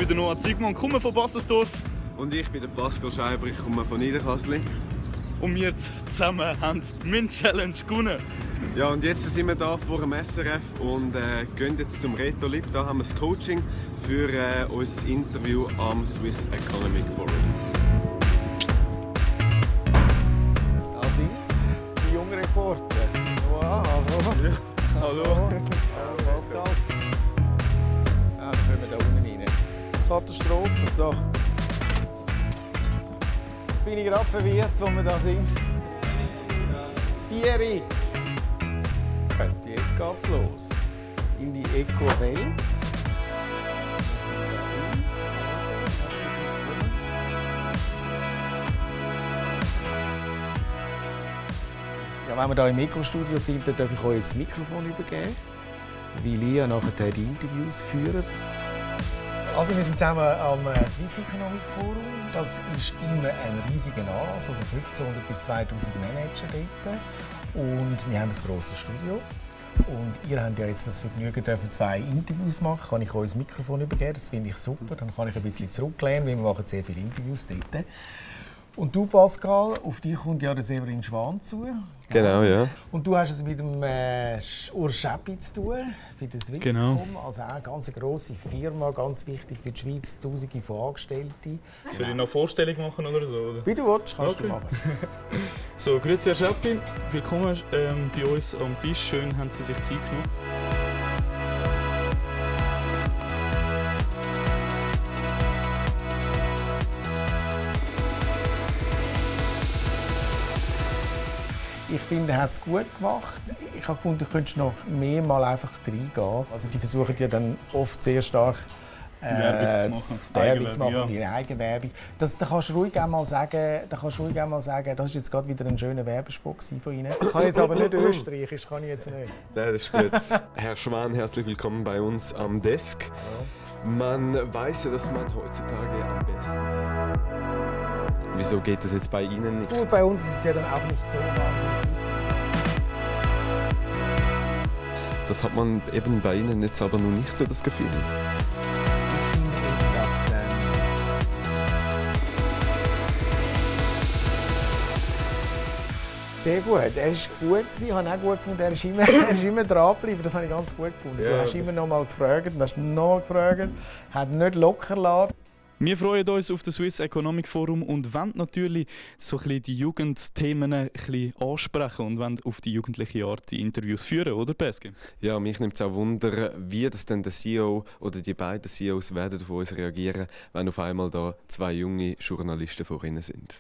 bin der Noah Ziegmann, komme von Bassersdorf. Und ich bin der Pascal Scheiber, ich komme von Niederkassel. Und wir zusammen haben die MINT-Challenge gewonnen. Ja, und jetzt sind wir hier vor dem SRF und gehen jetzt zum Reto-Lib. Da haben wir das Coaching für unser Interview am Swiss Economic Forum. Da sind die jungen Reporter. Wow, hallo. Ja. Hallo. Pascal. Ah, dann können wir da unten rein. Katastrophe, so. Jetzt bin ich gerade verwirrt, wo wir da sind. Das Vieri. Jetzt geht's los. In die Eco-Welt. Ja, wenn wir hier im Mikrostudio sind, dann darf ich euch jetzt das Mikrofon übergeben, weil ihr nachher die Interviews führt. Also wir sind zusammen am Swiss Economic Forum. Das ist immer ein riesiger Anlass, also 1500 bis 2000 Manager dort. Und wir haben ein grosses Studio. Und ihr habt ja jetzt das Vergnügen, 2 Interviews machen. Kann ich euch das Mikrofon übergeben? Das finde ich super. Dann kann ich ein bisschen zurücklehnen, weil wir machen sehr viele Interviews dort. Und du, Pascal, auf dich kommt ja der Severin Schwan zu. Genau, ja. Und du hast es mit dem Urs Schäppi zu tun, für den Swisscom. Genau. Also auch eine ganz grosse Firma, ganz wichtig für die Schweiz, Tausende von Angestellten. Soll ich noch eine Vorstellung machen oder so? Oder? Wie du willst, kannst Okay. du machen. So, grüezi Herr Schäppi. Willkommen bei uns am Tisch. Schön, haben Sie sich Zeit genommen. Ich finde, er hat es gut gemacht. Ich habe gefunden, du könntest noch mehrmals einfach reingehen. Also die versuchen ja dann oft sehr stark Werbung zu machen, ihre Eigenwerbung. Da kannst du ruhig einmal sagen, das ist jetzt gerade wieder ein schöner Werbespot von Ihnen. Ich kann jetzt aber nicht österreichisch, kann ich jetzt nicht. Nein, das ist gut. Herr Schwan, herzlich willkommen bei uns am Desk. Man weiß ja, dass man heutzutage am besten... Wieso geht das jetzt bei Ihnen nicht? Gut, bei uns ist es ja dann auch nicht so wahnsinnig wichtig. Das hat man eben bei Ihnen jetzt aber noch nicht so das Gefühl. Ich finde eben, dass sehr gut. Er war gut. Ich habe auch gut gefunden. Er ist immer dran geblieben. Das habe ich ganz gut gefunden. Ja, du hast immer noch mal gefragt, hat nicht locker gelassen. Wir freuen uns auf das Swiss Economic Forum und wollen natürlich so ein bisschen die Jugendthemen ein bisschen ansprechen und wollen auf die jugendliche Art die Interviews führen, oder Peske? Ja, mich nimmt es auch Wunder, wie das denn der CEO oder die beiden CEOs werden auf uns reagieren, wenn auf einmal da 2 junge Journalisten vor ihnen sind.